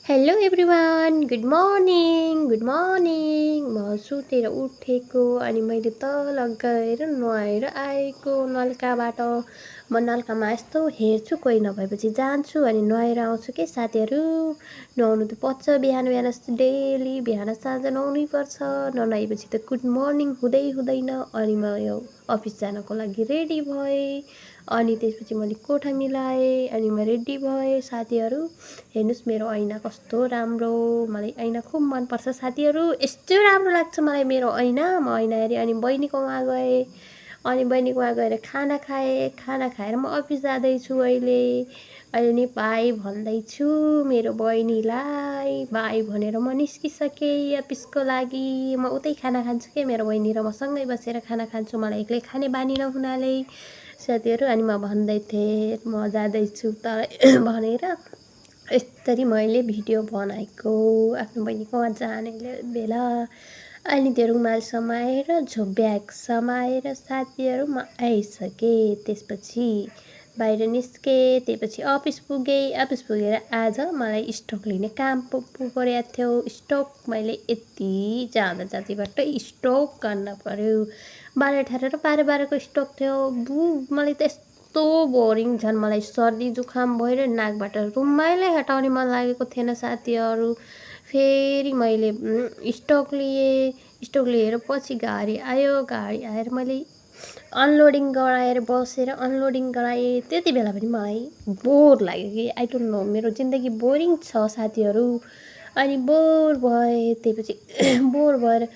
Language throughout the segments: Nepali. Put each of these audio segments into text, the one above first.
Hello everyone, good morning. म सुतेर उठेको अनि मैले तल गएर नुहाएर आएको नल्काबाट। म नल्कामा यस्तो हेर्छु, कोही नभएपछि जान्छु अनि नुहाएर आउँछु के साथीहरू। नुहाउनु त पर्छ, बिहान बिहान डेली बिहान साँझ नुहाउनै पर्छ। ननुहाएपछि त गुड मर्निङ हुँदैन। अनि म यो अफिस जानको लागि रेडी भएँ। अनि त्यसपछि मैले कोठा मिलाएँ अनि म रेडी भएँ साथीहरू। हेर्नुहोस् मेरो ऐना कस्तो राम्रो, मलाई ऐना खुब मनपर्छ साथीहरू। यस्तो राम्रो लाग्छ मलाई मेरो ऐना। म ऐना हेरेँ अनि बहिनीकोमा गएँ अनि बहिनीकोमा गएर खाना खाएँ। खाना खाएर म अफिस जाँदैछु। अहिले नि बाई भन्दैछु मेरो बहिनीलाई। बाई भनेर म निस्किसकेँ अफिसको लागि। म उतै खाना खान्छु के, मेरो बहिनी र म सँगै बसेर खाना खान्छु, मलाई एक्लै खाने बानी नहुनाले साथीहरू। अनि म भन्दै थिएँ म जाँदैछु त भनेर यसरी मैले भिडियो बनाएको आफ्नो बहिनीकोमा जाने बेला। अनि त्यो रुमाल समाएर ब्याग समाएर साथीहरू म आइसकेँ। त्यसपछि बाहिर निस्केँ, त्यसपछि अफिस पुगेँ। अफिस पुगेर आज मलाई स्टक लिने काम परेको थियो। स्टक मैले यति जाँदा जाँदैबाट स्टक गर्न पर्यो। 12-18 र 12-12को स्टक थियो। मलाई त यस्तो बोरिङ, झन् मलाई सर्दी जुखाम भएर नाकबाट रुमालै हटाउने मन लागेको थिएन साथीहरू। फेरि मैले स्टक लिएँ। स्टक लिएर पछि गाडी आयो। गाडी आएर मैले अनलोडिङ गराएर बसेर अनलोडिङ गराएँ। त्यति बेला पनि मलाई बोर लाग्यो कि आई डोन्ट नो, मेरो जिन्दगी बोरिङ छ साथीहरू। अनि बोर भएँ। त्यसपछि बोर भएर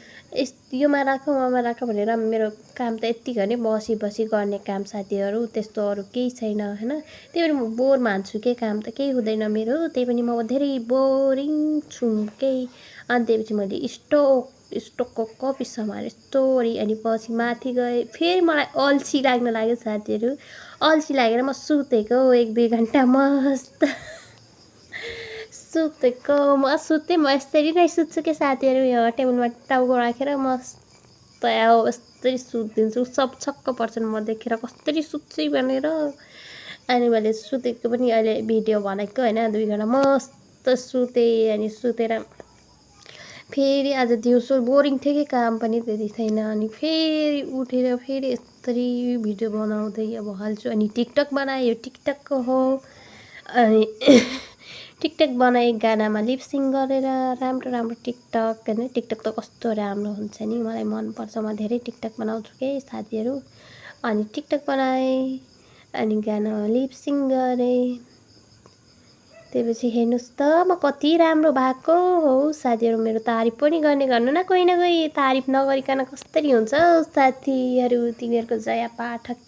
योमा राख उमा राख भनेर मेरो काम त यति गर्ने बसी बसी गर्ने काम साथीहरू, त्यस्तो अरू केही छैन होइन। त्यही पनि म बोर मान्छु के, काम त केही हुँदैन मेरो, त्यही पनि म धेरै बोरिङ छु केही। अनि त्यसपछि मैले स्टकको कपी समाएर स्टोरी अनि पछि माथि गएँ। फेरि मलाई अल्छी लाग्न लाग्यो साथीहरू। अल्छी लागेर म सुतेको 1-2 घन्टा मस्त सुतेको। म यसरी नै सुत्छु के साथीहरू। यो टेबलमा टाउको राखेर मस्त यस्तरी सुत्दिन्छु। सब छक्क पर्छन् म देखेर कसरी सुत्छु भनेर। अनि मैले सुतेको पनि अहिले भिडियो बनाएको होइन, 2 घन्टा मस्त सुतेँ। अनि सुतेर फेरि आज दिउँसो बोरिङ थियो कि, काम पनि त्यति थिएन। अनि फेरि उठेर फेरि यस्तरी भिडियो बनाउँदै अब हाल्छु। अनि टिकटक बनाएँ, यो टिकटकको हो। अनि टिकटक बनाएँ गानामा लिपसिङ गरेर। राम्रो राम्रो टिकटक होइन, टिकटक त कस्तो राम्रो हुन्छ नि, मलाई मनपर्छ। म धेरै टिकटक बनाउँछु के साथीहरू। अनि टिकटक बनाएँ अनि गाना लिपसिङ गरेँ। त्यसपछि हेर्नुहोस् त म कति राम्रो भएको हो साथीहरू। मेरो तारिफ पनि गर्नु न कोही तारिफ नगरिकन कसरी हुन्छ साथीहरू। तिमीहरूको जया पाठक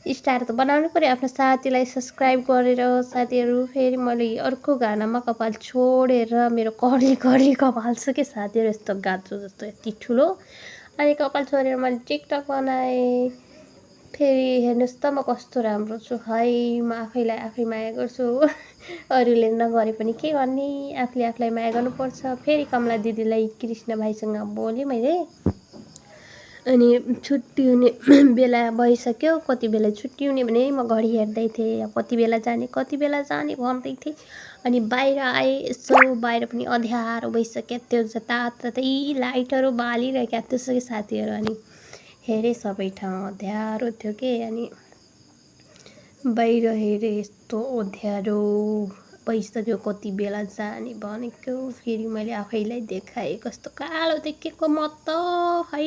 स्टार त बनाउनु पर्यो आफ्नो साथीलाई सब्सक्राइब गरेर साथीहरू। फेरि मैले अर्को गानामा कपाल छोडेर मेरो कर्ली कपाल छ के साथीहरू, यस्तो गाछु जस्तो यति ठुलो। अनि कपाल छोडेर मैले टिकटक बनाएँ। फेरि हेर्नुहोस् त म कस्तो राम्रो छु है। म आफैलाई आफै माया गर्छु अरूले नगरे पनि के गर्ने, आफूले आफूलाई माया गर्नुपर्छ। फेरि कमला दिदीलाई कृष्ण भाइसँग बोलेँ मैले। अनि छुट्टी हुने बेला भइसक्यो। कति बेला छुट्टी हुने भने म घडी हेर्दै थिएँ, कति बेला जाने भन्दै थिएँ। अनि बाहिर आएँ, यसो बाहिर पनि अँध्यारो भइसक्यो थियो, जताततै लाइटहरू बालिरहेका थियो साथीहरू। अनि हेरेँ सबै ठाउँ अँध्यारो थियो के। अनि बाहिर हेरेँ यस्तो अँध्यारो भइसक्यो, कति बेला जाने भनेको। फेरि मैले आफैलाई देखाएँ कस्तो कालो देखेको म त है।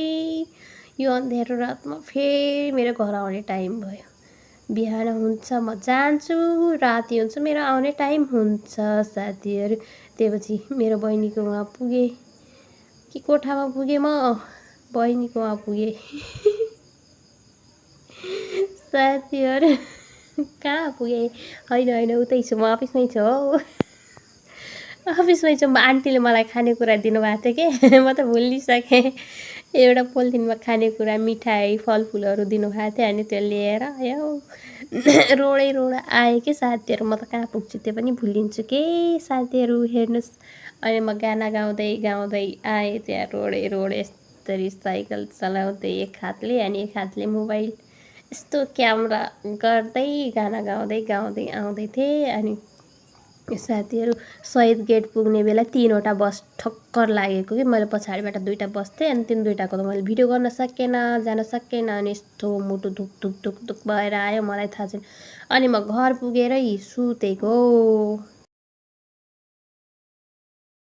यो अँध्यारो रातमा फेरि मेरो घर आउने टाइम भयो। बिहान हुन्छ म जान्छु, राति हुन्छ मेरो आउने टाइम हुन्छ साथीहरू। त्यसपछि मेरो बहिनीकोमा पुगेँ कि कोठामा पुगेँ, म बहिनीकोमा पुगेँ साथीहरू। कहाँ पुगेँ, होइन उतै छु, म अफिसमै छु हौ। अफिसमै छु। आन्टीले मलाई खानेकुरा दिनुभएको थियो कि म त भुलिसकेँ। एउटा पोलिथिनमा खानेकुरा मिठाई फलफुलहरू दिनुभएको थियो। अनि त्यो लिएर आयो रोडै आएँ कि साथीहरू। म त कहाँ पुग्छु त्यो पनि भुलिन्छु के साथीहरू, हेर्नुहोस्। अनि म गाना गाउँदै आएँ त्यहाँ रोडै यस्तरी साइकल चलाउँदै एक हातले अनि एक हातले मोबाइल यस्तो क्यामेरा गर्दै गाना गाउँदै आउँदै थिएँ। अनि साथीहरू शहीद गेट पुग्ने बेला 3वटा बस ठक्कर लागेको कि मैले पछाडिबाट 2टा बस थिएँ अनि त्यो 2टाको त मैले भिडियो गर्न सकेन, जान सकेन अनि यस्तो मुटु धुक धुक धुक धुक भएर आयो मलाई थाहा छैन। अनि म घर पुगेरै सुतेको।